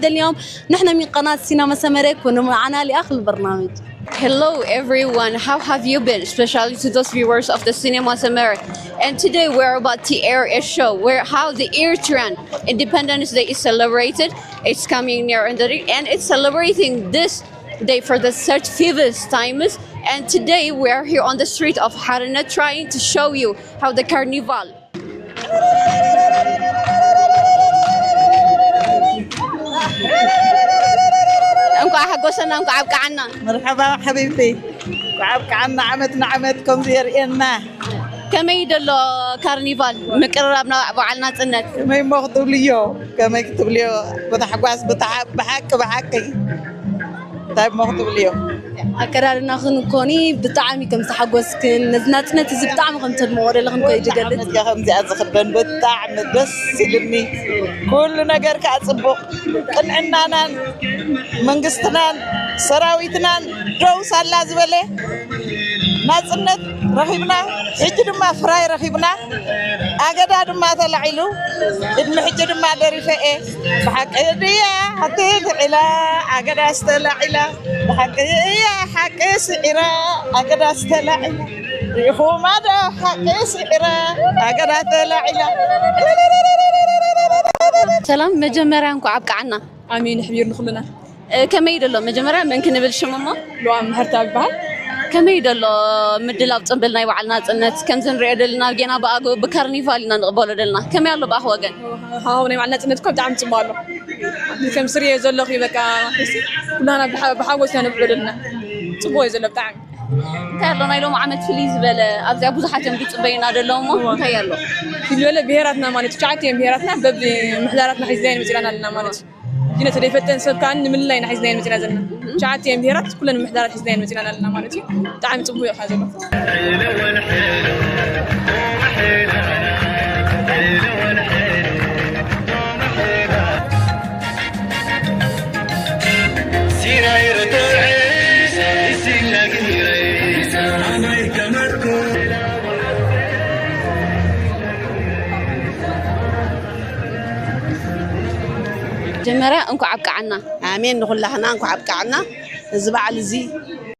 اليوم نحن من قناة سينما سمرة، كونوا معنا لآخر البرنامج. Hello everyone, how have you been? Especially to those viewers of the Cinema Samara. And today we're about to air a show where how the Eritrean Independence Day is celebrated. It's coming near and, and it's celebrating this day for the thirty-fifth times. And today we are here on the street of Harana trying to show you how the carnival እንኳዕ ሓጎሰና፣ እንኳዕ ኣብቅዓና። መርሓባ ሓቢብቲ፣ እንኳዕ ኣብቅዓና፣ ዓመት ንዓመት ከምዚ የርእየና። ከመይ ደሎ ካርኒቫል ምቅርራብ ናብ በዓል ናጽነት? ከመይ እሞ ክትብልዮ፣ ከመይ ክትብልዮ፣ ብታሕጓስ ብታሓ-፣ ብሓቂ ብሓቂ እንታይ እሞ ክትብልዮ። ኣከዳድናኽን እኮኒ ብጣዕሚ ከም ዝተሓጎስክን ነዚ ናጽነት እዚ ብጣዕሚ ከም ተድምቖ ደለኽን እኮ እዩ ዝገልጽ። ዓመት ከምዚኣ ዝኽበን ብጣዕሚ ደስ ኢልኒ። ኩሉ ነገር ከዓ ጽቡቕ። ቅንዕናናን መንግስትናን ሰራዊትናን ደው ሳላ ዝበለ ናጽነት ረኺብና፣ ሕጂ ድማ ፍራይ ረኺብና። ኣገዳ ድማ ተላዒሉ፣ ቅድሚ ሕጂ ድማ ደሪፈ እየ። ብሓቂ ድያ ሓንቲ ትዒላ፣ ኣገዳ ዝተላዒላ። ብሓቂ እያ ሓቂ ስዒራ፣ ኣገዳ ዝተላዒላ። ሪኢኹማ ዶ ሓቂ ስዒራ፣ ኣገዳ ተላዒላ። ሰላም፣ መጀመርያ እንኳዕ ኣብቅዓና። ኣሜን። ሕቢር ንኹልና። እ፣ ከመይ ደሎ? መጀመርያ መን ክንብል ሽም እሞ? ሉዋ ምሕርታ ይበሃል። ከመይ ደሎ ምድላው ጽምብል ናይ በዓል ናጽነት? ከምዚ ንሪኦ ደለና ጌና ብኣግኡ ብካርኒቫል ኢና ንቕበሎ ደለና። ከመይ ኣሎ ብኣኽ ወገን? ሃው ናይ በዓል ናጽነት እኮ ብጣዕሚ ጽቡቕ ኣሎ። ከም ስሪዮ ዘለኹ በቃ ኩላና ብሓ-፣ ብሓጎስ ኢና ነብዕሎ ደለና። ጽቡቕ እዩ ዘሎ ብጣዕሚ። እንታይ ኣሎ ናይ ሎም ዓመት ፍልይ ዝበለ ኣብዚኣ ብዙሓት እዮም ዝጽበዩና ደለዉ እሞ እዋ። እንታይ ኣሎ? ፍልይ ዝበለ ብሄራትና ማለት እዩ። ትሽዓተ እዮም ብሄራትና በቢ ምሕዳራትና ሒዝና ኢና መጺና ኣለና ማለት እዩ። ጅነተ ዘይፈልጠን ሰብ ከኣ ንምልላይ ኢና ሒዝና ኢና መጺና ዘለና። ትሽዓተ እዮም ብሄራት ኩለን ምሕዳራት ሒዝና ኢና መጺና ኣለና ማለት እዩ። ብጣዕሚ ጽቡቕ እዩ ከኣ ዘሎ። መጀመርያ እንኳዕ ኣብቅዓና። ኣሜን። ንኹላህና እንኳዕ ኣብቅዓና። እዚ በዓል እዚ